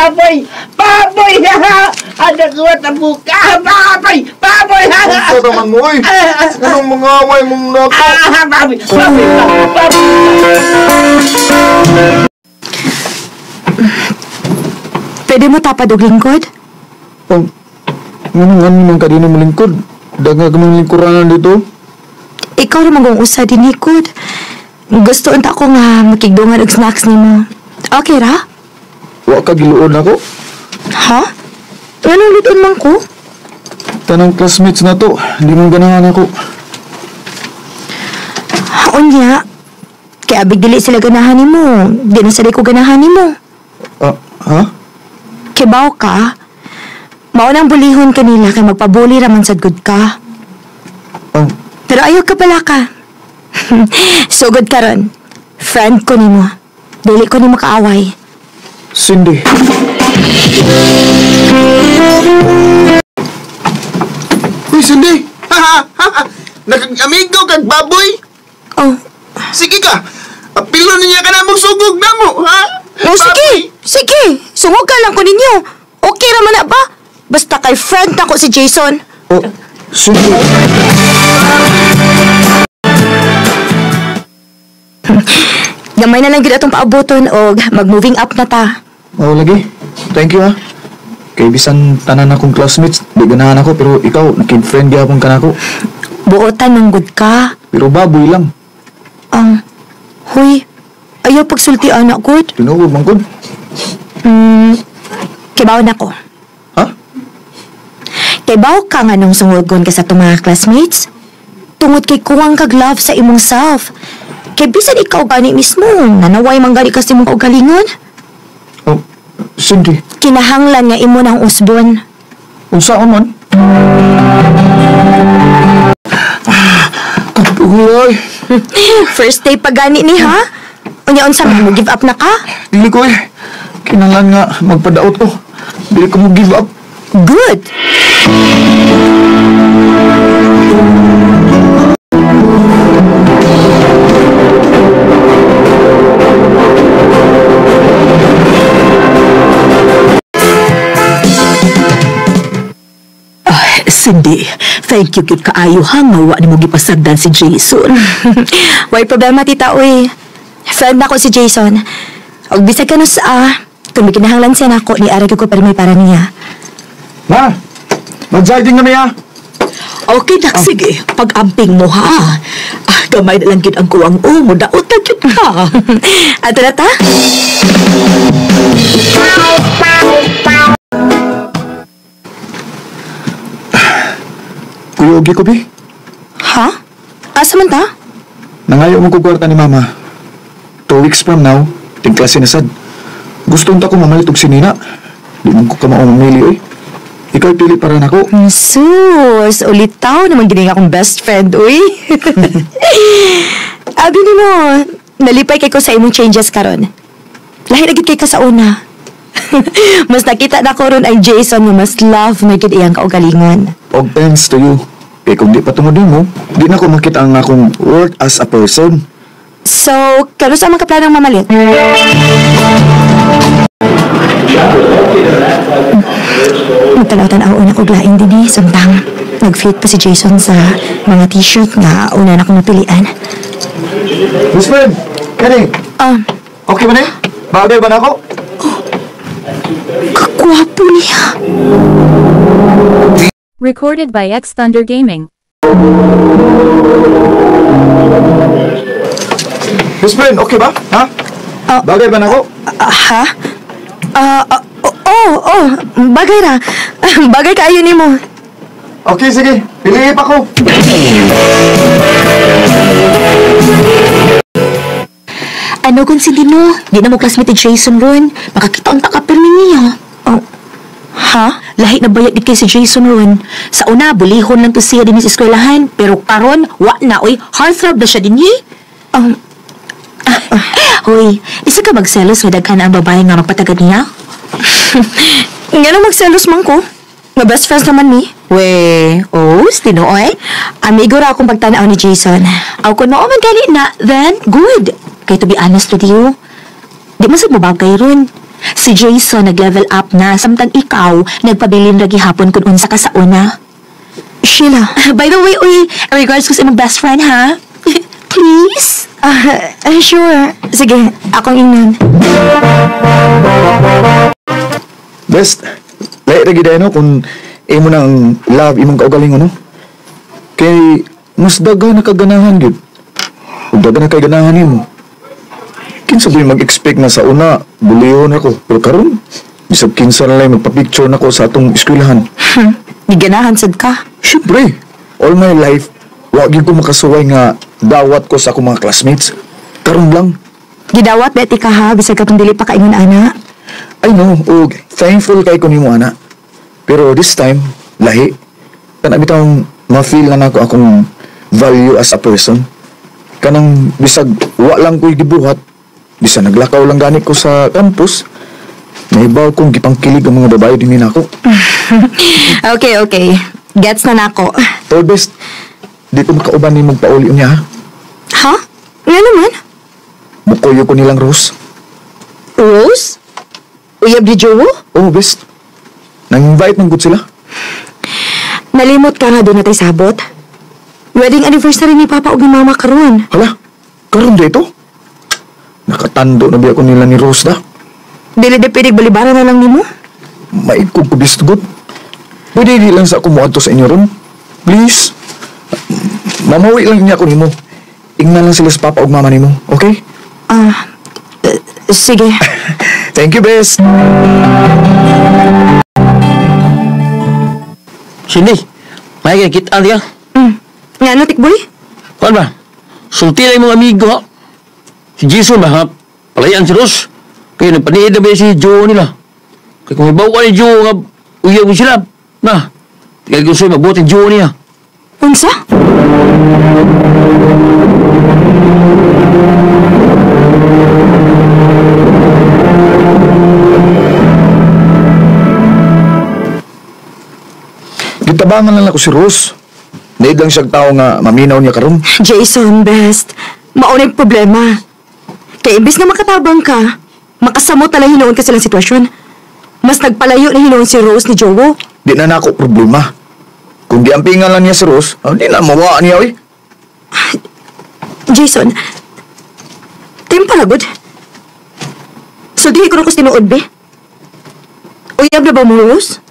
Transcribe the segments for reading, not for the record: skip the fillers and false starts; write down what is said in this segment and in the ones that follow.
Baboy! Baboy! Ada ko tabuka! Baboy! Baboy! Unsa naman mo, oy? Anong mga away mong nako? Baboy! Baboy! Baboy! Pwede mo tapad og lingkod? Oh, ano man ka din mo lingkod? Dagag mong lingkuranan dito? Ikaw ra man usa din likod. Gusto unta ko nga makigdungan og snacks nimo. Okay ra? Wa ka giluon ako? Ha? Anong luton man ko? Tanang classmates na to, hindi mo ganahan ako. Unya, kaya abig dili sila ganahan nimo. Di na sila ko ganahan nimo. Ha? Kibaw ka? Mao nang bulihon kanila kay magpabuli ra man sad gud ka. Oh. Pero ayaw ka pala ka. Sugod karon. Friend ko nimo. Dili ko nimo kaaway. Cindy. Uy, Cindy! Nakag-amigo kag baboy! Oh. Sige ka! Apilo niya ka na mong sugog na mo, ha? Oh, sige! Sige! Sungog ka lang ko ninyo! Okay raman na ba? Basta kay friend na ko si Jason. Oh, Cindy. Gamay na lang gid atong paaboton og mag-moving up na ta. Oh, lagi. Thank you, ha. Kay bisan tanan akong classmates, di ganahan ako, pero ikaw, nakid-friend gyapon ka nako. Buotan ng good ka. Pero baboy lang. Huy, ayaw pagsulti anak, good. Tinuod man gud. Kibaw na ko. Ha? Kibaw ka nga nung sungugon ka sa itong mga classmates. Tungod kay kuwang kag love sa imong self. Kay bisan ikaw gani mismo, nanaway man gani ka sa imong kaugalingon. Oh, Cindy. Kinahanglan nga imo ng usbon. Unsaon man? Kapuloy. First day pa gani ni ha? Unya unsa man mo give up na ka? Dili ko eh. Kinahanglan nga magpadaot ko. Dili ko mo give up. Good. Cindy, thank you gyud kaayo ha nga wa nimo gipasagdan si Jason. Way problema tita uy. Friend nako si Jason. Og bisag kanus kung may kinahanglan siya nako ni ara gyud ko permi para niya. Ma, mag-jogging na niya. Okay nak, sige. Pag-amping mo ha. Gamay na lang gyud ang kuwang o mo daot na gyud ka. Ato na ta? Kuyogi ko, bi. Ha? Asa man ta? Nangayo mo ko kwarta ni Mama. 2 weeks from now, tingklase na sad. Gusto unta ko mamalit og sinina. Di man ko kamao mamili, oy. Ikaw pili para nako. Sus, ulitaw naman gining akong best friend, uy. Abi nimo, nalipay kay ko sa imong changes karon. Lahi na gid kay ka sa una. Mas nakita na ko ron ang Jason nga mas love na gid iyang kaugalingon. Og thanks to you. Kay kung di pa tungod nimo, di na ko makita ang akong worth as a person. So, kano sa mga kaplanong mamalit? Magtanaw-tanaw una ko glaing din eh, samtang nag-fit pa si Jason sa mga t-shirt nga una na akong napilian. Miss Friend, kani? Okay ba na? Bagay ba na ako? Oh, kakwapo niya. Recorded by X Thunder Gaming. Miss Friend, okay ba? Ha? Bagay ba na ako? Ha? Oh, bagay ra. Bagay kaayo nimo. Okay, sige. Piliin pa ko. Ano kung si Dino? Di na mo classmate ni Jason ron. Makakita ang takapirmi niya. Oh. Ha? Lahi na bayag di kay si Jason ron. Sa una, bulihon lang to siya din sa eskwelahan. Pero karon, wa na, oy. Heartthrob na siya din, eh. Hoy, isa ka magselos nga daghan ang babae nga magpatagad niya? Nga na magselos man ko. Nga best friends naman mi. We, oh, tinuoy. Amigo ra akong pagtanaw ni Jason. Aw, kung mao man gani na, then good. Kay to be honest with you, di man sad mo bagay ron. Si Jason nag-level up na samtang ikaw nagpabilin ra gihapon kun unsa ka sa una. Sheila. By the way, uy, regards ko sa imong best friend, ha? Please? Sure. Sige, akong ingnan. Best, lahi ra gid no kung imo nang love imong kaugalingon no. Kay mas daga nakaganahan gid. Ug daga na kay ganahan nimo. Kinsa ba mag-expect na sa una bulihon ako, pero karon bisag kinsa na lang magpa-picture nako sa atong eskwelahan. Giganahan sad ka. Syempre, all my life wa gyud ko makasuway nga dawat ko sa akong mga classmates. Karon lang. Gidawat beti ka ha, bisag katong dili pa kaingon ana. I know, og thankful kay ko nimo ana. Pero this time, lahi. Kana bitawng ma-feel na nako akong value as a person. Kanang bisag wa lang ko'y gibuhat, bisag naglakaw lang gani ko sa campus, nahibaw kong gipangkilig ang mga babae din nako. Okay, okay. Gets na nako. Pero best, di ko makauban ni magpauli niya ha. Ha? Nga naman? Mukuyo ko nilang Rose. Rose? Uyab di Jowo? Oh, best. Nang-invite ng good sila. Nalimot ka nga doon natay sabot. Wedding anniversary ni Papa ug ni Mama karon. Hala, karon dito? Nakatando na biya ko nila ni Rose da. Dili de pwede balibara na lang nimo. Maikog ko best good. Pwede di lang sa ako muadto sa inyo ron. Please. Mamawi lang niya ako nimo. Ingnan lang sila sa Papa ug Mama nimo, okay? Sige. Thank you, best. Cindy, may kita niya. Nga ano, Tikboy? Kuan ba? Sulti lang mga amigo, ha? Si Jason ba, ha? Palayan si Rose. Kaya nagpaniid na ba si Joe nila? Kaya kung ibaw ka ni Joe, nga, uyaw mo sila. Na, kaya gusto mabuti Joe niya. Unsa? Gitabangan lang ako si Rose. Naid lang siyang tao nga maminaw niya karon. Jason, best. Maunay problema. Kaya imbis na makatabang ka, makasamot na lang hinuon ka silang sitwasyon. Mas nagpalayo na hinuon si Rose ni Jowo. Di na nako problema. Kung giampingan lang niya si Rose, di na mawaan niya, oy. Jason, time palagod. Sultihi ko na ko sa tinuod, be. Uyab na ba mo, Rose?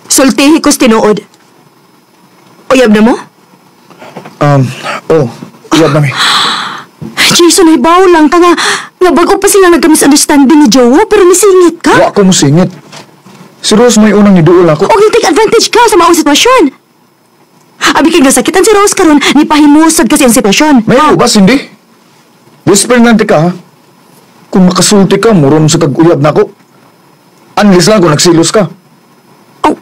Sultihi ko sa tinuod. Uyab na mo? Oh, uyab na mi. Jason, ay bawo lang ka nga. Nga bago pa sila nagka-misunderstanding ni Jowo, pero nisingit ka? Wa ko musingit. Si Rose may unang niduol ako. O take advantage ka sa maong sitwasyon. Abi kay nasakitan si Rose karon, ni pahimusad kasi ang sitwasyon. May ba, Cindy? Whisper nanti ka, ha? Kung makasulti ka, muron sa kag-uyab na ako. Unless lang kung nagsilos ka. Oh.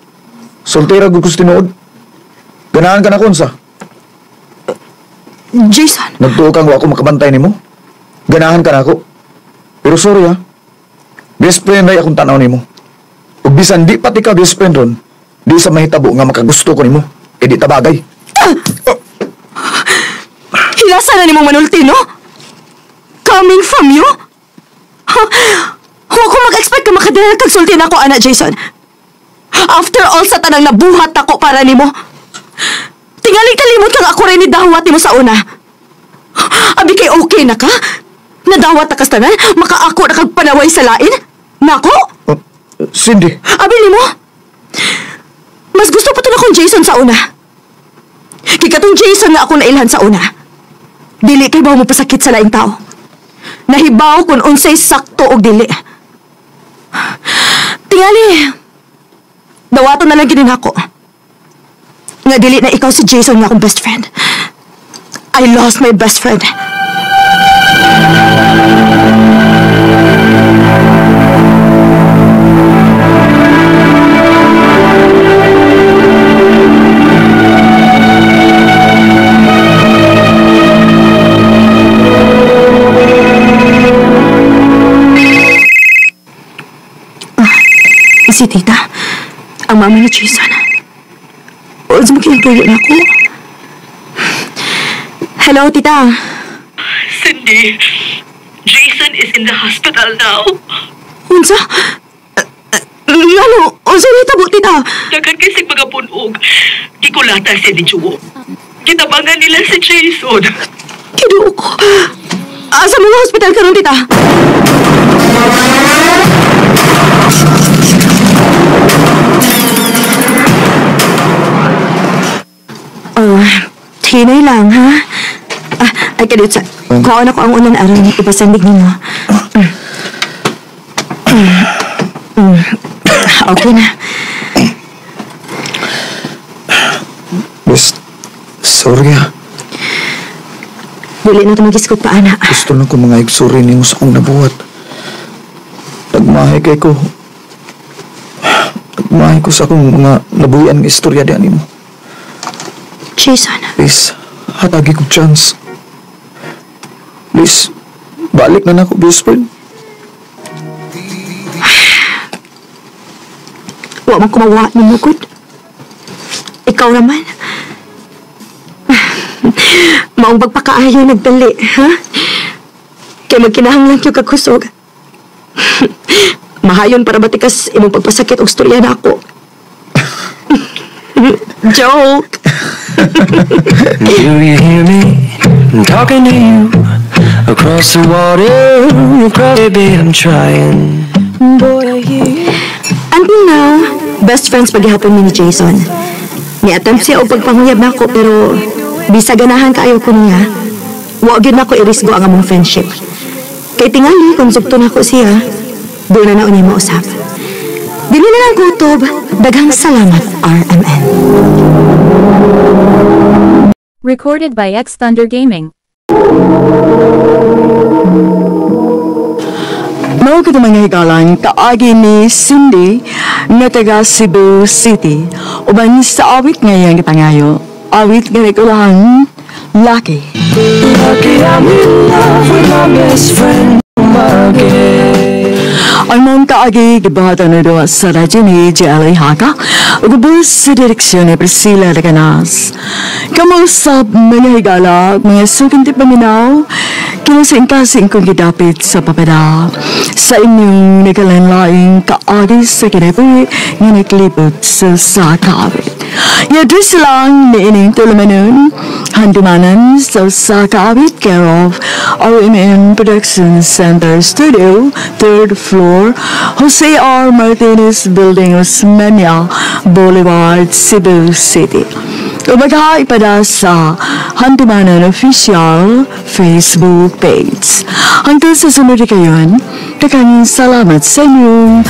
Soltera gud ko sa tinuod. Ganahan ka na konsa. Jason. Nagtuo kang wa ako makabantay nimo. Ganahan ka na ako. Pero sorry ha. Best friend ay akong tanaw nimo. Ug bisan di pati ka best friend ron, di sa mahitabo nga makagusto ko nimo. Eh di tabagay. Ah! Hilasa na nimong manulti, no? Coming from you? Huwag ko mag-expect ka makadala kag sulti na ako, ana Jason. After all sa tanang nabuhat ako para nimo. Tingali kalimot kang ako rin ni dawat nimo sa una. Abi kay okay na ka? Nadawat na kastanan? Makaako na kag panaway sa lain? Nako? Cindy. Abi nimo? Mas gusto pa to na akong Jason sa una. Kay katong Jason nga ako nailhan sa una. Dili kay bawo mo pasakit sa laing tao. Nahibaw kung unsay sakto og dili. Tingali, dawaton na lang ginin ako. Nga dili na ikaw si Jason nga akong best friend. I lost my best friend. Si Tita, ang mama ni Jason. Huwag mo kinatuyo na ako. Hello, Tita. Cindy, Jason is in the hospital now. Unsa? Ngano? Unsa nahitabo, tita? Daghan kay sig mga punog. Gikulata siya ni Joe. Gitabangan nila si Jason. Kiduo ko. Asa mga hospital karon, tita? Oh, hinay lang, ha? Ah, ay, kadiyot sa... Kuhaan ako ang unan aron ipasandig nimo. Okay na. Best, sorry ha. Dili na tumagiskog pa, ana. Gusto lang ko mga igsorry nimo sa akong nabuhat. Nagmahay kay ko. Nagmahay ko sa akong mga nabuhian nga istorya diyan nimo. Jason. Please, hatagi kong chance. Please, balik na nako, best friend. Wa man kumawa ni mo, good. Ikaw naman. Maong pagpakaayo nagdali, ha? Kaya magkinahanglan yung kakusog. Mahayon para batikas imong pagpasakit og storya na ako. Joke! Do you hear me? I'm talking to you across the water, across, baby, I'm trying. Boy, I hear you. Until now, best friends paghihapon mi ni Jason. Ni-attempt siya og pagpanguyab nako pero bisa ganahan kaayo ko niya. Wa gyud nako irisgo ang among friendship. Kay tingali kung sugto nako siya, doon na na unya mausap. Dili na lang kutob, daghang salamat, RMN. Recorded by X Thunder Gaming. Mao kita mga higalan kaagi ni Cindy nga taga Cebu City. Uban sa awit ngayang gipangayo, awit nga nagulahan, Lucky. Lucky I'm in love with my best friend again. Ang mong kaagi gibahatan na doon sa radyo ni J.L.A. Haka ug ubos sa direksyon ni Priscilla Reganas. Kamusap mga higala, mga suking paminaw, kinasing-kasing kong gidapit sa papada sa inyong nagalanlaing kaagi sa kinabuhi nga naglibot sa sakawit. I-address lang ni ining tulumanon, handumanan sa Sakawit, care of RMN Production Center Studio, 3rd floor, Jose R. Martinez Building, Osmeña Boulevard, Cebu City. Umagha ipada sa Handumanan Official Facebook page. Hanggang sa sunod kayon, daghang salamat sa inyong